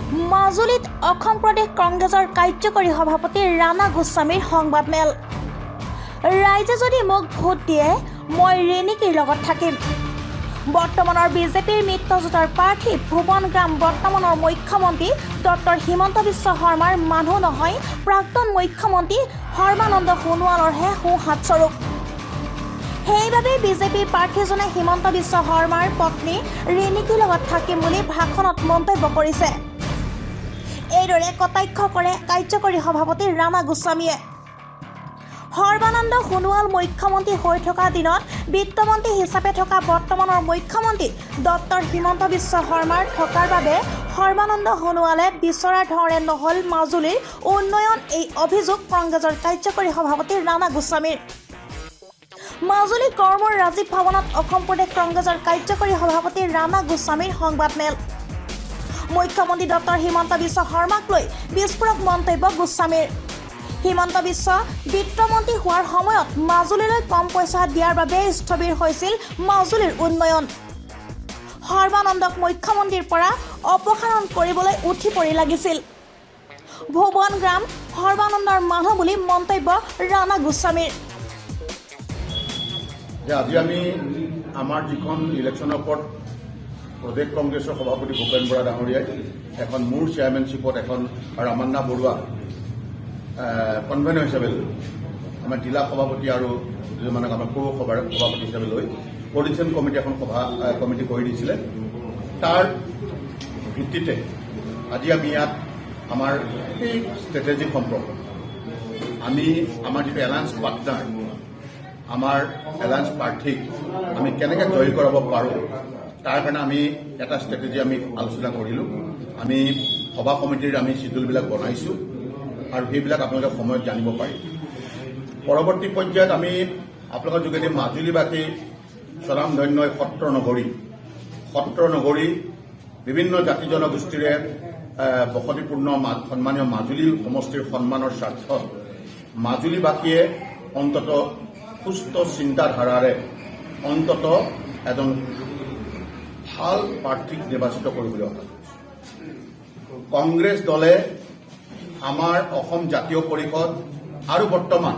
মাজুলীত অসম প্ৰদেশ কংগ্ৰেছৰ কাৰ্যকৰী সভাপতি ৰাণা গোস্বামীৰ সংবাদমেল। ৰাইজে যদি মোক ভোট দিয়ে, মই ৰিণিকীৰ লগত থাকিম। বৰ্তমানৰ বিজেপিৰ মিত্ৰজোঁটৰ প্ৰাৰ্থী ভুৱন গ্ৰাম বৰ্তমানৰ মুখ্যমন্ত্ৰী ডক্টৰ হিমন্ত বিশ্ব শৰ্মাৰ মানুহ নহয়, প্ৰাক্তন মুখ্যমন্ত্ৰী সৰ্বানন্দ সোণোৱালৰহে সোঁহাতস্বৰূপ। সেইবাবেই বিজেপিৰ প্ৰাৰ্থীজনে হিমন্ত বিশ্ব শৰ্মাৰ পত্নী ৰিণিকীৰ লগত থাকিম বুলি ভাষণত মন্তব্য কৰিছে। এইদৰে কটাক্ষ কৰে কাৰ্যকৰী সভাপতি ৰাণা গোস্বামীয়ে। সৰ্বানন্দ সোণোৱাল মুখ্যমন্ত্ৰী হৈ থকা দিনত বিত্তমন্ত্ৰী হিচাপে থকা বৰ্তমানৰ মুখ্যমন্ত্ৰী ডক্টৰ হিমন্ত বিশ্ব শৰ্মাৰ থকাৰ বাবে সৰ্বানন্দ সোণোৱালে বিচৰাৰ ধৰণে নহ'ল মাজুলীৰ উন্নয়ন, এই অভিযোগ কংগ্ৰেছৰ কাৰ্যকৰী সভাপতি ৰাণা গোস্বামীৰ। মাজুলী গড়মূৰ ৰাজীৱ ভৱনত অসম প্ৰদেশ কংগ্ৰেছৰ কাৰ্যকৰী সভাপতি ৰাণা গোস্বামীৰ সংবাদমেল। মুখ্যমন্ত্ৰী ডক্টৰ হিমন্ত বিশ্ব শৰ্মাক লৈ বিস্ফোৰক মন্তব্য গোস্বামীৰ। হিমন্ত বিশ্ব বিত্তমন্ত্ৰী হোৱাৰ সময়ত মাজুলীলৈ কম পইচা দিয়াৰ বাবে স্থবিৰ হৈছিল মাজুলীৰ উন্নয়ন। সৰ্বানন্দক মুখ্যমন্ত্ৰীৰ পৰা অপসাৰণ কৰিবলৈ উঠি পৰি লাগিছিল। ভুৱন গ্ৰাম সৰ্বানন্দৰ মানুহ বুলি মন্তব্য ৰাণা গোস্বামীৰ। যে আজি আমি আমাৰ যিখন ইলেকশ্যনৰ ওপৰত প্ৰদেশ কংগ্ৰেছৰ সভাপতি ভূপেন বৰা ডাঙৰীয়াই এখন মোৰ চেয়াৰমেনশ্বিপত এখন আৰু ৰামান্না বৰুৱা কনভেনাৰ হিচাপে লৈ, আমাৰ জিলা সভাপতি আৰু মানে আমাৰ পৌৰ সভাৰ সভাপতি হিচাপে লৈ কৰ্ডিনেশ্যন কমিটি এখন সভা কমিটি কৰি দিছিলে। তাৰ ভিত্তিতে আজি আমি ইয়াত আমাৰ এই ষ্ট্ৰেটেজিক সম্পৰ্ক, আমি আমাৰ যিটো এলায়েন্স পাৰ্টনাৰ, আমাৰ এলায়েন্স প্ৰাৰ্থীক আমি কেনেকৈ জয়ী কৰাব পাৰোঁ, তাৰ কাৰণে আমি এটা ষ্ট্ৰেটেজি আমি আলোচনা কৰিলোঁ। আমি সভা সমিতিৰ আমি চিডিউলবিলাক বনাইছোঁ আৰু সেইবিলাক আপোনালোকে সময়ত জানিব পাৰিব। পৰৱৰ্তী পৰ্যায়ত আমি আপোনালোকৰ যোগেদি মাজুলীবাসী, স্বনামধন্য সত্ৰ নগৰী, সত্ৰ নগৰী, বিভিন্ন জাতি জনগোষ্ঠীৰে বসতিপূৰ্ণ সন্মানীয় মাজুলী সমষ্টিৰ সন্মানৰ স্বাৰ্থত মাজুলীবাসীয়ে অন্তত সুস্থ চিন্তাধাৰাৰে অন্তত এজন ভাল প্ৰাৰ্থীক নিৰ্বাচিত কৰিবলৈ অহা কৰিছে। কংগ্ৰেছ দলে, আমাৰ অসম জাতীয় পৰিষদ আৰু বৰ্তমান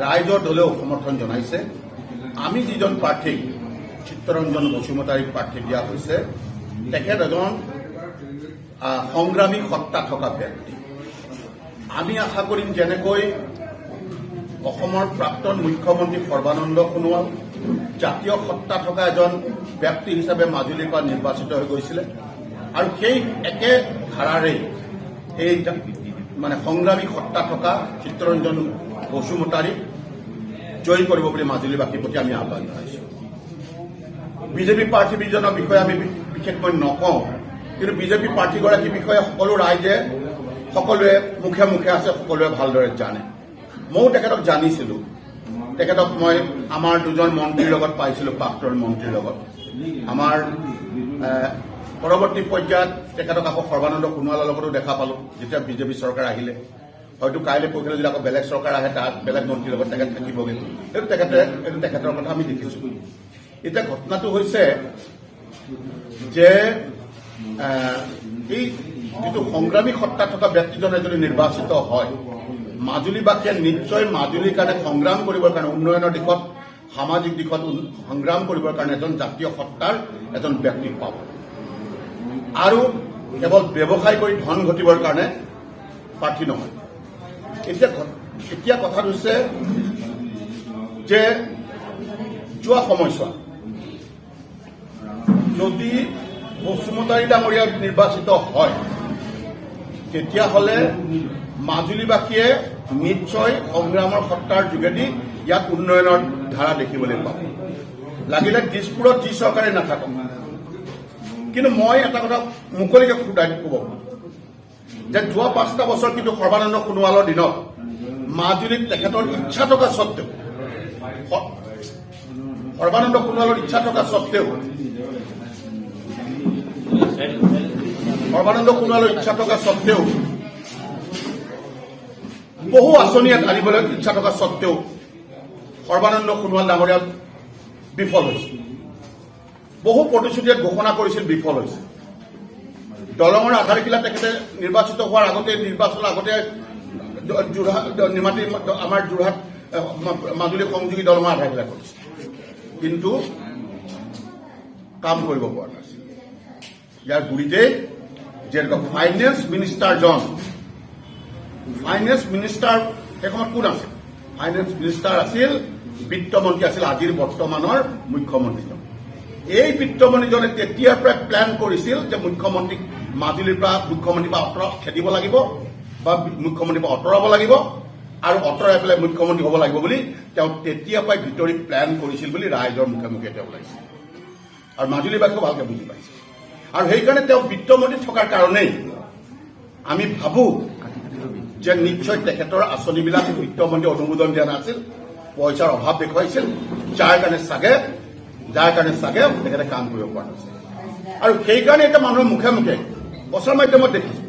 ৰাইজৰ দলেও সমৰ্থন জনাইছে। আমি যিজন প্ৰাৰ্থীক, চিত্তৰঞ্জন বসুমতাৰীক প্ৰাৰ্থী দিয়া হৈছে, তেখেত এজন সংগ্ৰামী সত্তা থকা ব্যক্তি। আমি আশা কৰিম, যেনেকৈ অসমৰ প্ৰাক্তন মুখ্যমন্ত্ৰী সৰ্বানন্দ সোণোৱাল জাতীয় সত্তা থকা এজন ব্যক্তি হিচাপে মাজুলীৰ পৰা নিৰ্বাচিত হৈ গৈছিলে আৰু সেই একে ধাৰাৰেই সেই মানে সংগ্ৰামী সত্তা থকা চিত্তৰঞ্জন বসুমতাৰীক জয়ী কৰিব বুলি মাজুলীবাসীৰ প্ৰতি আমি আহ্বান জনাইছো। বিজেপি প্ৰাৰ্থীজনৰ বিষয়ে আমি বিশেষ মই নকওঁ, কিন্তু বিজেপি প্ৰাৰ্থীগৰাকীৰ বিষয়ে সকলো ৰাইজে, সকলোৱে মুখে মুখে আছে, সকলোৱে ভালদৰে জানে। ময়ো তেখেতক জানিছিলো। তেখেতক মই আমাৰ দুজন মন্ত্ৰীৰ লগত পাইছিলো, প্ৰাক্তন মন্ত্ৰীৰ লগত। আমাৰ পৰৱৰ্তী পৰ্যায়ত তেখেতক আকৌ সৰ্বানন্দ সোণোৱালৰ লগতো দেখা পালো, যেতিয়া বিজেপি চৰকাৰ আহিলে। হয়তো কাইলৈ পৰহিলৈ যদি আকৌ বেলেগ চৰকাৰ আহে, তাত বেলেগ মন্ত্ৰীৰ লগত তেখেত থাকিবগৈ। এইটো তেখেতৰ কথা আমি দেখিছো। এতিয়া ঘটনাটো হৈছে যে এই যিটো সংগ্ৰামী সত্তা থকা ব্যক্তিজনে যদি নিৰ্বাচিত হয়, মাজুলীবাসীয়ে নিশ্চয় মাজুলীৰ কাৰণে সংগ্ৰাম কৰিবৰ কাৰণে, উন্নয়নৰ দিশত, সামাজিক দিশত সংগ্ৰাম কৰিবৰ কাৰণে এজন জাতীয় সত্তাৰ এজন ব্যক্তি পাব আৰু কেৱল ব্যৱসায় কৰি ধন ঘটিবৰ কাৰণে প্ৰাৰ্থী নহয়। এতিয়া কথাটো হৈছে যে যোৱা সময়ছোৱাত যদি বসুমতাৰী ডাঙৰীয়া নিৰ্বাচিত হয়, তেতিয়াহ'লে মাজুলীবাসীয়ে নিশ্চয় সংগ্ৰামৰ সত্তাৰ যোগেদি ইয়াত উন্নয়নৰ ধাৰা দেখিবলৈ পাব, লাগিলে দিছপুৰত যি চৰকাৰে নাথাকক। কিন্তু মই এটা কথা মুকলিকে সোধাই ক'ব খোজো যে যোৱা 5টা বছৰ কিন্তু সৰ্বানন্দ সোণোৱালৰ দিনত মাজুলীত তেখেতৰ ইচ্ছা থকা সত্ত্বেও, সৰ্বানন্দ সোণোৱালৰ ইচ্ছা থকা সত্ত্বেও, সৰ্বানন্দ সোণোৱালৰ ইচ্ছা থকা সত্ত্বেও, বহু আঁচনি ইয়াত আনিবলৈ ইচ্ছা থকা সত্ত্বেও সৰ্বানন্দ সোণোৱাল ডাঙৰীয়া বিফল হৈছে। বহু প্ৰতিশ্ৰুতি ইয়াত ঘোষণা কৰিছিল, বিফল হৈছে। দলঙৰ আধাৰশিলা তেখেতে নিৰ্বাচিত হোৱাৰ আগতে, নিৰ্বাচনৰ আগতে যোৰহাট, নিমাতী, আমাৰ যোৰহাট মাজুলী সংযোগী দলঙৰ আধাৰশিলা কৰিছে, কিন্তু কাম কৰিব পৰা নাছিল। ইয়াৰ গুৰিতেই যিহেতুকে ফাইনেন্স মিনিষ্টাৰজন, ফাইনেন্স মিনিষ্টাৰ সেই সময়ত কোন আছিল? ফাইনেন্স মিনিষ্টাৰ আছিল, বিত্তমন্ত্ৰী আছিল আজিৰ বৰ্তমানৰ মুখ্যমন্ত্ৰীজন। এই বিত্তমন্ত্ৰীজনে তেতিয়াৰ পৰাই প্লেন কৰিছিল যে মুখ্যমন্ত্ৰীক মাজুলীৰ পৰা, মুখ্যমন্ত্ৰীৰ পৰা আঁতৰ খেদিব লাগিব বা মুখ্যমন্ত্ৰীৰ পৰা আঁতৰাব লাগিব আৰু আঁতৰাই পেলাই মুখ্যমন্ত্ৰী হ'ব লাগিব বুলি তেওঁ তেতিয়াৰ পৰাই ভিতৰি প্লেন কৰিছিল বুলি ৰাইজৰ মুখে মুখে এতিয়া ওলাইছে আৰু মাজুলীবাসীও ভালকে বুজি পাইছে। আৰু সেইকাৰণে তেওঁ বিত্তমন্ত্ৰী থকাৰ কাৰণেই আমি ভাবো যে নিশ্চয় তেখেতৰ আঁচনিবিলাক বিত্তমন্ত্ৰীয়ে অনুমোদন দিয়া নাছিল, পইচাৰ অভাৱ দেখুৱাইছিল, যাৰ কাৰণে চাগে তেখেতে কাম কৰিব পৰা নাছিল। আৰু সেইকাৰণে এতিয়া মানুহৰ মুখে মুখে প্ৰচাৰ মাধ্যমত দেখিছো,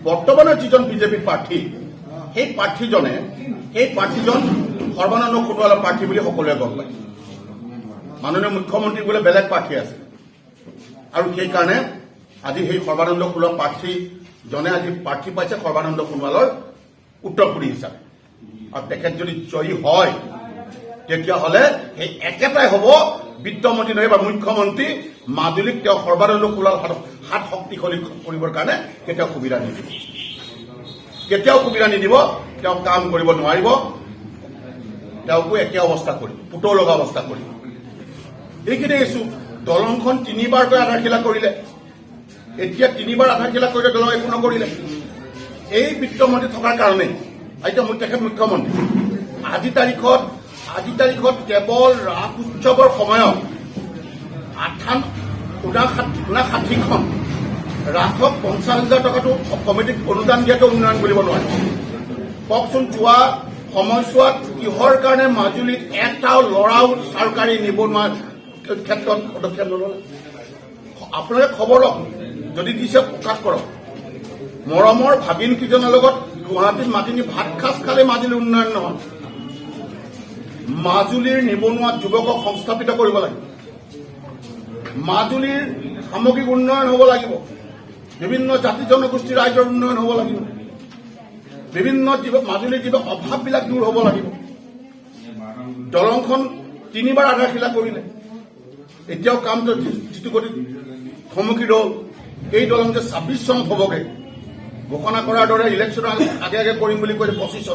বৰ্তমানৰ যিজন বিজেপিৰ প্ৰাৰ্থী, সেই প্ৰাৰ্থীজন সৰ্বানন্দ সোণোৱালৰ প্ৰাৰ্থী বুলি সকলোৱে গম পায়। মাননীয় মুখ্যমন্ত্ৰী বোলে বেলেগ প্ৰাৰ্থী আছে। আৰু সেইকাৰণে আজি সেই সৰ্বানন্দ সোণোৱাল প্ৰাৰ্থীজনে আজি প্ৰাৰ্থী পাইছে সৰ্বানন্দ সোণোৱালৰ উত্তৰসূৰী হিচাপে। আৰু তেখেত যদি জয়ী হয়, তেতিয়াহ'লে সেই একেটাই হ'ব, বিত্তমন্ত্ৰী নহয় বা মুখ্যমন্ত্ৰী, মাজুলীক তেওঁ সৰ্বানন্দ সোণোৱাল হাত শক্তিশালী কৰিবৰ কাৰণে কেতিয়াও সুবিধা নিদিব, কেতিয়াও সুবিধা নিদিব। তেওঁ কাম কৰিব নোৱাৰিব, তেওঁকো একে অৱস্থা কৰিব, পুতৌ লগা অৱস্থা কৰিব। এইখিনি ইছ্যু। দলংখন তিনিবাৰকৈ আধাৰশিলা কৰিলে, এতিয়া তিনিবাৰ আধাৰশিলা কৰিলে, দলং একো নকৰিলে। এই বিত্তমন্ত্ৰী থকাৰ কাৰণেই এতিয়া তেখেত মুখ্যমন্ত্ৰী। আজি তাৰিখত কেৱল ৰাস উৎসৱৰ সময়ত আঠান 59খন ৰাসক 50,000 টকাটো কমিটিক অনুদান দিয়াটো উন্নয়ন বুলিব নোৱাৰে। কওকচোন, যোৱা সময়ছোৱাত কিহৰ কাৰণে মাজুলীত এটাও ল'ৰাও চৰকাৰী নিবনুৱা ক্ষেত্ৰত পদক্ষেপ নল'লে? আপোনালোকে খবৰ লওক, যদি দিছে প্ৰকাশ কৰক। মৰমৰ ভাগিন কেইজনৰ লগত গুৱাহাটীত মাতি নি ভাত সাজ খালে মাজুলীৰ উন্নয়ন নহয়। মাজুলীৰ নিবনুৱা যুৱকক সংস্থাপিত কৰিব লাগিব, মাজুলীৰ সামগ্ৰিক উন্নয়ন হ'ব লাগিব, বিভিন্ন জাতি জনগোষ্ঠীৰ ৰাইজৰ উন্নয়ন হ'ব লাগিব, বিভিন্ন মাজুলীৰ যিবিলাক অভাৱবিলাক দূৰ হ'ব লাগিব। দলংখন তিনিবাৰ আধাৰশিলা কৰিলে, এতিয়াও কামটো যিটো গতিত থমকি ৰ'ল, এই দলং যে 26 চনত হ'বগৈ, ঘোষণা কৰাৰ দৰে ইলেকশ্যনৰ আগে আগে কৰিম বুলি কৈছে 25ত,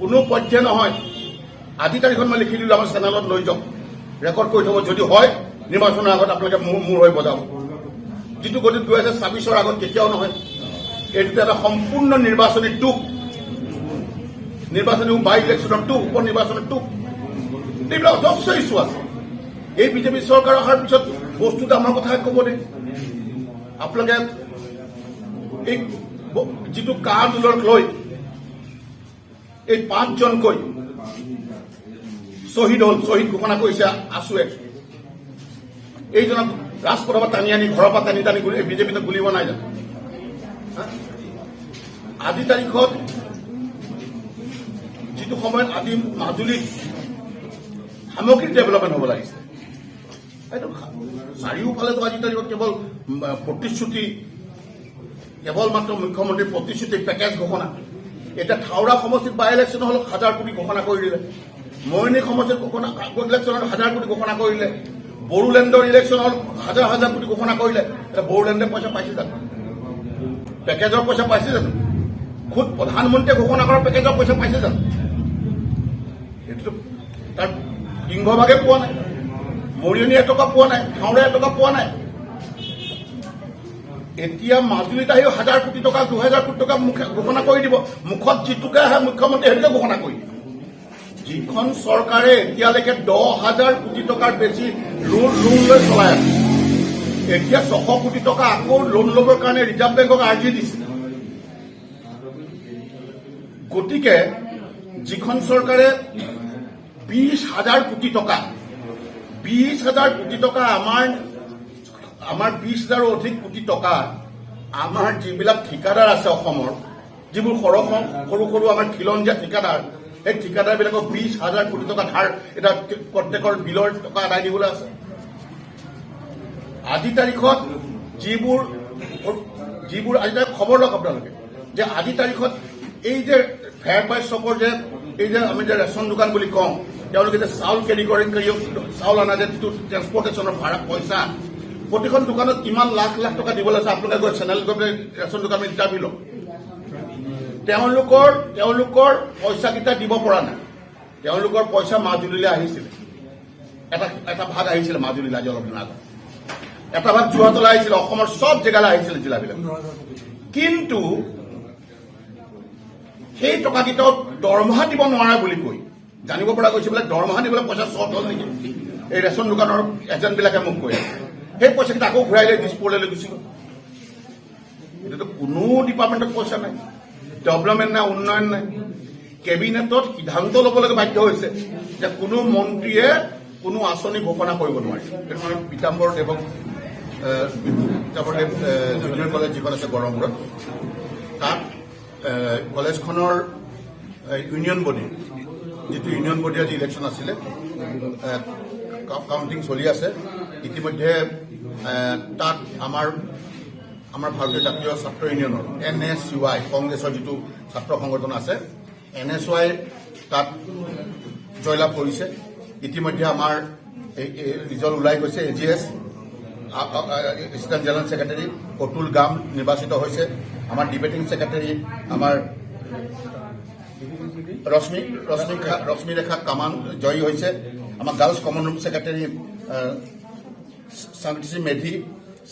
কোনো পধ্যে নহয়। আজি তাৰিখত মই লিখি দিলো, আমাৰ চেনেলত লৈ যাওক, ৰেকৰ্ড কৰি থ'ব। যদি হয়, নিৰ্বাচনৰ আগত আপোনালোকে মোৰ হৈ বজাব। যিটো গতিত গৈ আছে, 26ৰ আগত কেতিয়াও নহয়। এইটো এটা সম্পূৰ্ণ নিৰ্বাচনী টোপ, নিৰ্বাচনী বাই ইলেকশ্যনৰ টোপ, উপ নিৰ্বাচনৰ টোপ। এইবিলাক অজস্ৰ ইছ্যু আছে। এই বিজেপি চৰকাৰ অহাৰ পিছত বস্তু দামৰ কথা ক'ব দেই। আপোনালোকে এই যিটো কা আন্দোলনক লৈ এই পাঁচজনকৈ শ্বহীদ হ'ল, শ্বহীদ ঘোষণা কৰিছে আছুৱে, এইজনক ৰাজপথৰ পৰা টানি আনি, ঘৰৰ পৰা টানি টানি বিজেপিত গুলিব নাই জানো? হা? আজি তাৰিখত যিটো সময়ত আজি মাজুলীত সামগ্ৰিক ডেভেলপমেণ্ট হ'ব লাগিছে, এইটো চাৰিওফালেতো আজি তাৰিখত কেৱল প্ৰতিশ্ৰুতি, কেৱল মাত্ৰ মুখ্যমন্ত্ৰীৰ প্ৰতিশ্ৰুতি, পেকেজ ঘোষণা। এতিয়া থাওৰা সমষ্টিত বাই ইলেকশ্যন হ'ল, হাজাৰ কোটি ঘোষণা কৰি দিলে। মৰিয়নি সমষ্টিত ঘোষণা, ইলেকশ্যনত হাজাৰ কোটি ঘোষণা কৰিলে। বড়োলেণ্ডৰ ইলেকশ্যন হ'ল, হাজাৰ হাজাৰ কোটি ঘোষণা কৰিলে। এতিয়া বড়োলেণ্ডে পইচা পাইছে জানো? পেকেজৰ পইচা পাইছে জানো? খুদ প্ৰধানমন্ত্ৰীয়ে ঘোষণা কৰা পেকেজৰ পইচা পাইছে জানো? সেইটোতো তাৰ সিংহভাগে পোৱা নাই। মৰিয়নি এটকা পোৱা নাই, থাওৰা এটকা পোৱা নাই। এতিয়া মাজুলীত আহিও হাজাৰ কোটি টকা, 2000 কোটি টকা মুখে ঘোষণা কৰি দিব। মুখত যিটোকে আহে মুখ্যমন্ত্ৰী, সেইটোকে ঘোষণা কৰি দিব। যিখন চৰকাৰে এতিয়ালৈকে 10,000 কোটি টকাৰ বেছি লোন লৈ চলাই আছে, এতিয়া 600 কোটি টকা আকৌ লোন ল'বৰ কাৰণে ৰিজাৰ্ভ বেংকক আৰ্জি দিছে। গতিকে যিখন চৰকাৰে 20,000 কোটি টকা, 20,000 কোটি টকা, আমাৰ আমাৰ 20,000ৰো অধিক কোটি টকা, আমাৰ যিবিলাক ঠিকাদাৰ আছে অসমৰ, যিবোৰ সৰু সৰু সৰু আমাৰ খিলঞ্জীয়া ঠিকাদাৰ, সেই ঠিকাদাৰবিলাকক 20,000 কোটি টকা ধাৰ এতিয়া প্ৰত্যেকৰ বিলৰ টকা আদায় দিবলৈ আছে। আজি তাৰিখত যিবোৰ যিবোৰ আজি তাৰিখ খবৰ লওক আপোনালোকে যে আজি তাৰিখত এই যে ফেয়াৰ প্ৰাইচ শ্বপৰ যে এই যে আমি যে ৰেচন দোকান বুলি কওঁ, তেওঁলোকে যে চাউল কেৰি কৰে, চাউল অনা যে যিটো ট্ৰেন্সপৰ্টেশ্যনৰ ভাড়া পইচা, প্ৰতিখন দোকানত কিমান লাখ লাখ টকা দিবলৈ আছে। আপোনালোকে গৈ চেনেল গৈ পেলাই ৰেচন দোকান ইণ্টাৰভিউ লওক। তেওঁলোকৰ পইচাকেইটা দিব পৰা নাই। তেওঁলোকৰ পইচা মাজুলীলৈ আহিছিলে, এটা এটা ভাগ আহিছিলে মাজুলীলৈ আজি অলপ দিনৰ আগত, এটা ভাগ যোৰহাটলৈ আহিছিলে, অসমৰ চব জেগালৈ আহিছিলে, জিলাবিলাক। কিন্তু সেই টকাকেইটাও দৰমহা দিব নোৱাৰা বুলি কৈ জানিব পৰা গৈছে বোলে দৰমহা দিবলৈ পইচা শ্বৰ্ট হ'ল নেকি, এই ৰেচন দোকানৰ এজেণ্টবিলাকে মোক কৈ আছে। সেই পইচাকেইটা আকৌ ঘূৰাই লৈ দিছপুৰলৈ লৈ গুচি গ'ল। এতিয়াতো কোনো ডিপাৰ্টমেণ্টত পইচা নাই, ডেভেলপমেণ্ট নাই, উন্নয়ন নাই। কেবিনেটত সিদ্ধান্ত ল'বলৈকে বাধ্য হৈছে যে কোনো মন্ত্ৰীয়ে কোনো আঁচনি ঘোষণা কৰিব নোৱাৰে। সেইটো মানে পীতাম্বৰ দেৱ জুনিয়ৰ কলেজ যিখন আছে গড়মূৰত, তাত কলেজখনৰ ইউনিয়ন বডি, যিটো ইউনিয়ন বডি আজি ইলেকশ্যন আছিলে, কাউণ্টিং চলি আছে ইতিমধ্যে। তাত আমাৰ আমাৰ ভাৰতীয় জাতীয় ছাত্ৰ ইউনিয়নৰ এনএছইউআই, কংগ্ৰেছৰ যিটো ছাত্ৰ সংগঠন আছে, এনএছইউআই তাত জয়লাভ কৰিছে। ইতিমধ্যে আমাৰ এই ৰিজাল্ট ওলাই গৈছে। AGS, assistant general secretary Atul গাম নিৰ্বাচিত হৈছে। আমাৰ ডিবেটিং ছেক্ৰেটাৰী আমাৰ ৰশ্মি ৰশ্মি ৰশ্মিৰেখা কামান জয়ী হৈছে। আমাৰ গাৰ্লছ কমন ৰুম ছেক্ৰেটাৰী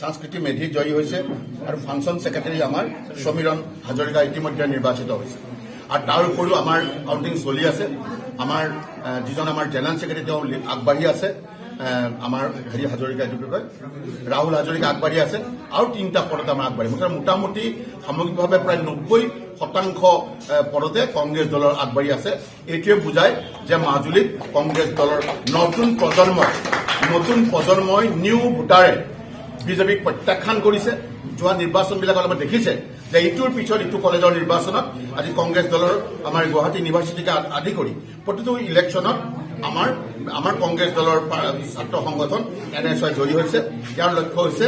সংস্কৃতি মেধি জয়ী হৈছে আৰু ফাংচন ছেক্ৰেটাৰী আমাৰ সমীৰণ হাজৰিকা ইতিমধ্যে নিৰ্বাচিত হৈছে। আৰু তাৰ উপৰিও আমাৰ কাউণ্টিং চলি আছে। আমাৰ যিজন আমাৰ জেনেৰেল ছেক্ৰেটাৰী, তেওঁ আগবাঢ়ি আছে। আমাৰ হেৰি হাজৰিকা, এইটো কি কয়, ৰাহুল হাজৰিকা আগবাঢ়ি আছে আৰু তিনিটা পদত আমাৰ আগবাঢ়ি। মুঠতে মোটামুটি সামগ্ৰিকভাৱে প্ৰায় 90% পদতে কংগ্ৰেছ দলৰ আগবাঢ়ি আছে। এইটোৱে বুজায় যে মাজুলীত কংগ্ৰেছ দলৰ নতুন প্ৰজন্মই, নিউ ভোটাৰে বিজেপিক প্ৰত্যাখ্যান কৰিছে। যোৱা নিৰ্বাচনবিলাকত আমাৰ দেখিছে যে ইটোৰ পিছত ইটো কলেজৰ নিৰ্বাচনত আজি কংগ্ৰেছ দলৰ, আমাৰ গুৱাহাটী ইউনিভাৰ্চিটিকে আদি কৰি প্ৰতিটো ইলেকশ্যনত আমাৰ আমাৰ কংগ্ৰেছ দলৰ ছাত্ৰ সংগঠন এনএছইউআই জয়ী হৈছে। ইয়াৰ লক্ষ্য হৈছে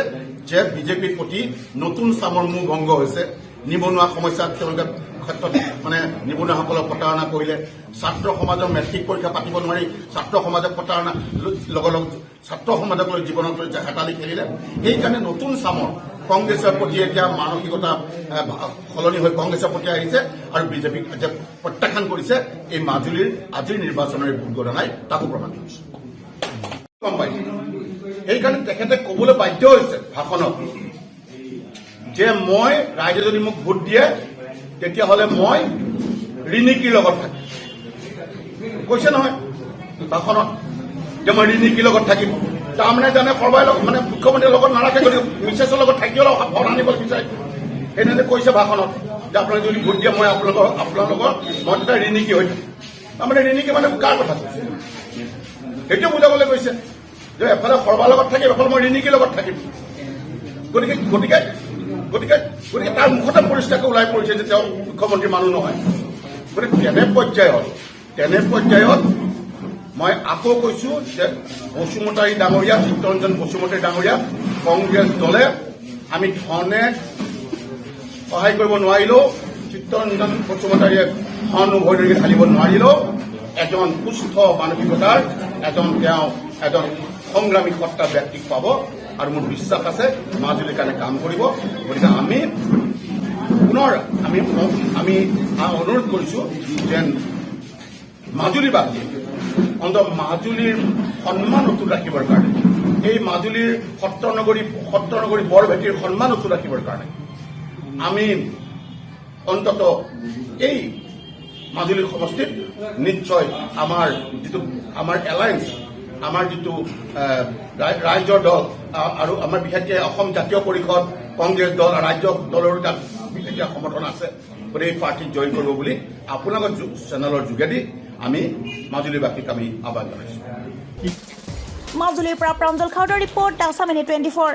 যে বিজেপিৰ প্ৰতি নতুন চামৰ মোহ ভংগ হৈছে। নিবনুৱা সমস্যাত তেওঁলোকে ক্ষেত্ৰত মানে নিবনুৱাসকলক প্ৰতাৰণা কৰিলে। ছাত্ৰ সমাজৰ মেট্ৰিক পৰীক্ষা পাতিব নোৱাৰি ছাত্ৰ সমাজক প্ৰতাৰণা, লগত লগত ছাত্ৰ সমাজক লৈ জীৱনক লৈ হেতালি খেলিলে। সেইকাৰণে নতুন চামৰ কংগ্ৰেছৰ প্ৰতি এতিয়া মানসিকতা সলনি হৈ কংগ্ৰেছৰ প্ৰতি আহিছে আৰু বিজেপিক যে প্ৰত্যাখ্যান কৰিছে, এই মাজুলীৰ আজিৰ নিৰ্বাচনৰ এই ভোট গণনাই তাকো প্ৰমাণ কৰিছে। গম পাইছে, সেইকাৰণে তেখেতে ক'বলৈ বাধ্য হৈছে ভাষণত যে মই ৰাইজে যদি মোক ভোট দিয়ে, তেতিয়াহ'লে মই ৰিণিকীৰ লগত থাকিম। কৈছে নহয় ভাষণত যে মই ৰিণিকীৰ লগত থাকিম। তাৰমানে জানে সৰ্বাই লগত, মানে মুখ্যমন্ত্ৰীৰ লগত নাৰাখে, গতিকে মিছেছৰ লগত থাকিও ভোট আনিব বিচাৰে। সেইদিনা কৈছে ভাষণত যে আপোনালোকে যদি ভোট দিয়ে, মই আপোনালোকৰ মই তেতিয়া ৰিণিকী হৈ থাকিম। তাৰমানে ৰিণিকী মানে কাৰ কথা কৈছে, সেইটো বুজাবলৈ কৈছে যে এফালে সৰ্বাৰ লগত থাকিম, এফালে মই ৰিণিকীৰ লগত থাকিম। গতিকে গতিকে গতিকে গতিকে তাৰ মুখতে পৰিষ্কাৰকৈ ওলাই পৰিছে যে তেওঁ মুখ্যমন্ত্ৰী মানুহ নহয়। গতিকে তেনে পৰ্যায়ত মই আকৌ কৈছো যে বসুমতাৰী ডাঙৰীয়া, চিত্তৰঞ্জন বসুমতাৰী ডাঙৰীয়া, কংগ্ৰেছ দলে আমি ধনে সহায় কৰিব নোৱাৰিলেও, চিত্তৰঞ্জন বসুমতাৰীয়ে ধন উভৈনদী ঢালিব নোৱাৰিলেও, এজন সুস্থ মানসিকতাৰ এজন তেওঁ এজন সংগ্ৰামী সত্তা ব্যক্তিক পাব আৰু মোৰ বিশ্বাস আছে মাজুলীৰ কাৰণে কাম কৰিব। গতিকে আমি পুনৰ আমি আমি অনুৰোধ কৰিছো যেন মাজুলীবাসী অন্তত মাজুলীৰ সন্মান অটুট ৰাখিবৰ কাৰণে, এই মাজুলীৰ সত্ৰনগৰী বৰভেটিৰ সন্মান অটুট ৰাখিবৰ কাৰণে আমি অন্তত এই মাজুলী সমষ্টিত নিশ্চয় আমাৰ যিটো আমাৰ এলায়েন্স, আমাৰ যিটো ৰাইজৰ দল আৰু আমাৰ বিশেষকৈ অসম জাতীয় পৰিষদ, কংগ্ৰেছ দল আৰু ৰাজ্য দলৰো তাত এতিয়া সমৰ্থন আছে। গতিকে এই প্ৰাৰ্থীক জয়ী কৰিব বুলি আপোনালোকৰ চেনেলৰ যোগেদি আমি মাজুলীবাসীক আমি আহ্বান জনাইছো। মাজুলীৰ পৰা প্ৰাঞ্জল খাউডৰ ৰিপৰ্ট, আছাম এনি 24।